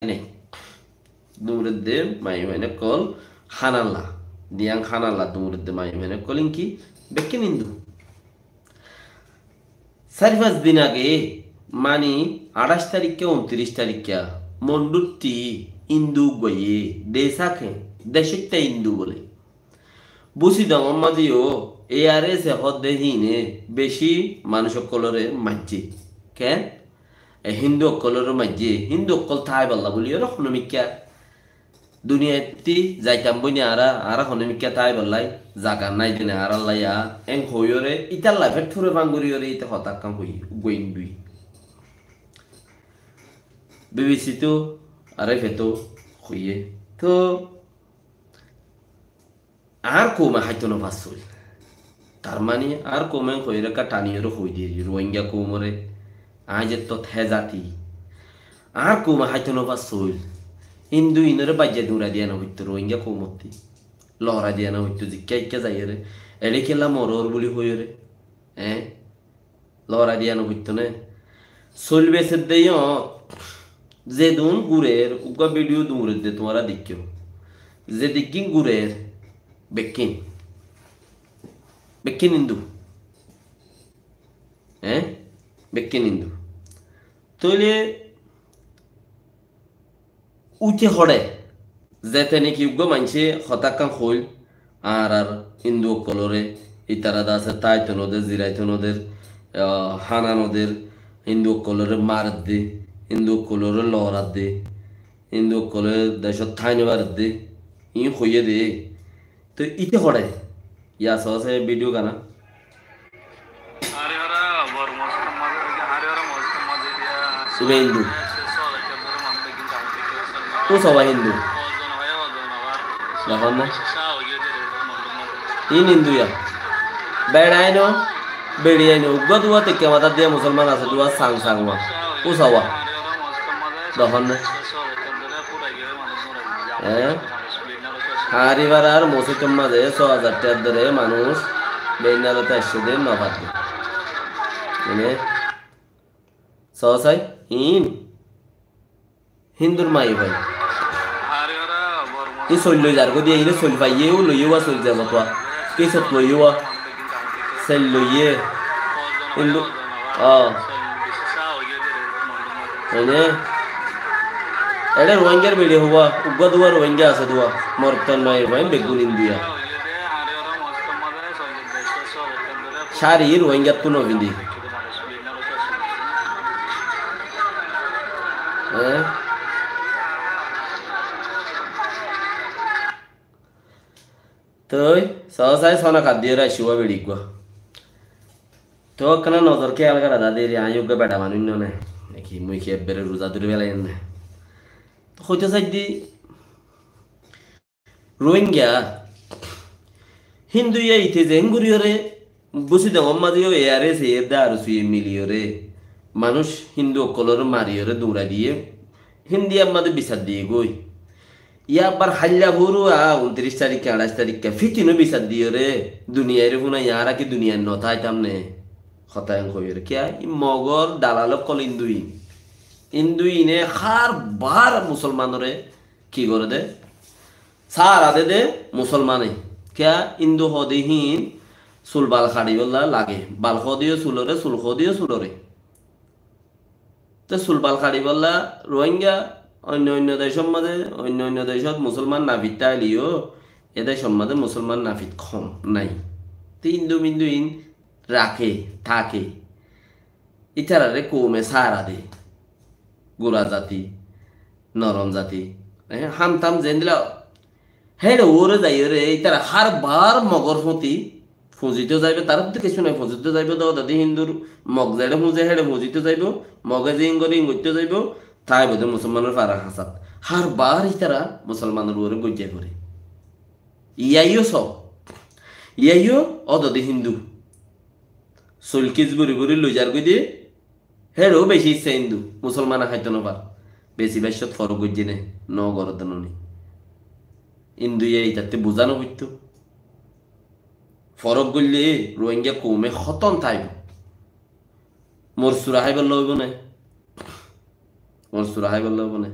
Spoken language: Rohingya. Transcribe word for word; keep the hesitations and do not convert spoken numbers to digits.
nái. Duñredde maiyafuain ókkol hánalla, diyan hánalla duñredde maiyafuain ókkol inki bekkín Hindu. Sair fañs din age, mani añçáic tarikka, untiric tarikka, Monduttí Hindu uggúaye, de sáke, decóitta Hindu bóle. Busidongor mazé yó, A R S e hoódde híine bicí manúic ókkolóre maijjé. Ken? E Hindu ókkolóre maijjé, Hindu ókkol táibolla bóli yóre honomikká. Duniyaittí zaitam bóli añára, añára honomikká táibolla zaga nái dene añárálla yá, en hoiyóre, ítalla feth fure fang goríyore íte hotá ekkán hoiyé, uggúa Hindui. B B C tó, R F A tó hoiyé. Tó, añár koume háito no fassóil. Tar mani añár koume hoiyóre ekka taniyóre hoi diyé, Rohingya koumore, añí zettót hé zati. Añár koume háito no fassóil. Hindu inore baijja duñrai diya no foitto, Rohingya koumottí. Lorai diya no foitto, zikká ikká zaiyóre. Eçé kiyólla moror buli hoiyóre. Eé? Lorai diya no foitto né? Soil besedde yó, zedún gurer, uggúa video duñredde tuáñra deikkó. Zedikkín gurer, bekkín. Bekkín Hindu. Eé? Bekkín Hindu. Tóile Uite hoçé, zete niki uggúa maincé hotá ekkán hoil, añárar Hindu ókkolóre, ítara de asé táito no der, ziraito no der, ah, hána no der, Hindu ókkolóre maredde, Hindu ókkolóre loradde, Hindu ókkolóre decót tái no faredde, iín hoiyé de. Toi ite hoçé, yá soó sai video gana. Ibá Hindu. Kúsa wá Hindu. Dekón né? Iín Hindu yá. Beçaino, beçiaino, uggúa duwa tekka matát diya musolman asé, duwa sang sang wá. Kúsa wá. Dekón né? Eé? Hañári farar mosóitor mazé só házar tiañ dóre manúic beinna lote aiccé de no fadde. Mane, soó sai, iín Hindur maiyafua. Iín soil loi zargói de, iíne soil faiyé, ó loiyé wá soil zebot wá. Kisot loiyé wá. Soil loiyé. Hindu, ó. Mane, eçé Rohingyar beçi huá, uggúa duwa Rohingya asé duwa, morottor maiyafua, iín beggún Hindu yá. Cári Rohingyattú no findi. Eé? Toi, soó sai sóna kaddiyóre aiccé wá beçi uggúa. Toi ekkána nozor kéyal gorá de, añí uggúa beça manúic no né. Naki mui ki ebbere ruza dóri felaiyum né. Toi hoitó saidde, Rohingya, Hindu yá ite zeén goríyoré, Busidongor mazé yó A R S e edde ar suye miliyóre, manúic Hindu ókkolóre mariyóre duñrai diyé, Hindiyar mazé bisar diyé goi. Yá abbar háilla furu a untiric tarikka, añçáic tarikka, fitinó bisar diyóre, duniyairé fúnai, añára ki duniyait no táitam né? Hotá en hoiyóre. Kiyá? Í Mogor dalal ókkol Hindu iín. Hindu iíne hár bar musolmanoré ki goré dé? Sára dé dé musolmane. Kiyá Hindu hoó de híin sul bal haçibólla lage. Bal hoó de yó suloré, sul hoó de yó suloré. Te sul bal haçibólla Rohingya oinno oinno decór mazé, oinno oinno decót musolman nafit táile yó, e decór mazé musolman nafit hom nai. Te Hindu mindu iín raké, táke. Ítararé koume sára de. Gura zati, norom zati. Eh, ham tam zendilla. Héçe uore zaiyóre, ítara hár bar Mogor fúti, fuzito zaibo, tará to kessú nai, fuzito zaibo, de odadi Hindur Mog zeçe fuze, héçe fuzito zaibo, Moge zingori ingoitto zaibo, táibo de musolmanor fara hasat. Hár bar ítara musolmanor uore goijjai fore. Iyá yó so. Iyá yó odadi Hindu. Sul kis buri buri loizar goi de, héçe ó beci issá Hindu, musolmane háito no far. Beci baiccót forok goijjé né, no goró de noni. Hindu yé itatte buzá no foittó. Forok goille Rohingya koume hóton táibo. Mor sura háibolla óibo né? Mor sura háibolla óibo né?